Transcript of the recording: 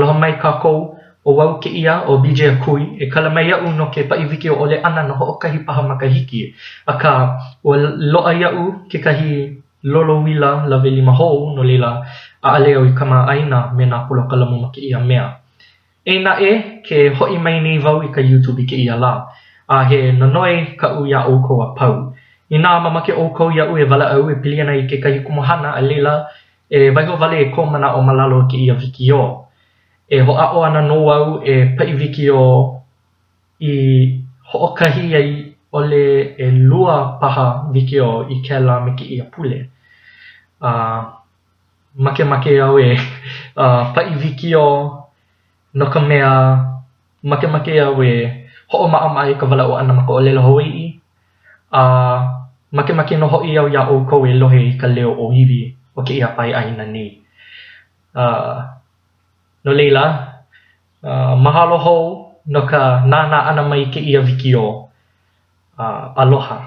Aloha mai kākou, ʻo wau kēia, ʻo BJ Akui, e kala mai iaʻu no ke paʻi wikiō ʻole ʻana no hoʻokahi paha makahiki. Akā, ua loaʻa iaʻu kekahi lolouila lawe lima hou, no laila, ʻaʻale au i kamaʻāina me nā polokalamu ma kēia mea. Eia naʻe, ke hoʻi mai nei wau i ka YouTube i kēia lā, a he nonoi kaʻu iā ʻoukou a pau. Inā mamake ʻoukou iaʻu e walaʻau e pili ana i kekahi kumuhana, a laila, e waiho wale i kou manaʻo ma lalo o kēia wikiō. E hoʻāʻo ana nō au e paʻi wikiō i hoʻokahi a i ʻole ʻelua paha wikiō i kēlā me kēia pule. A makemake au e paʻi wikiō no ka mea, makemake au e hoʻomaʻamaʻa i ka walaʻau ʻana ma ka ʻōlelo Hawaiʻi, a makemake nō hoʻi au iā ʻoukou e lohe i ka leo ʻōiwi o kēia pae ʻāina nei. A no laila, mahalo hou no ka nānā ʻana mai i kēia wikiō. Aloha.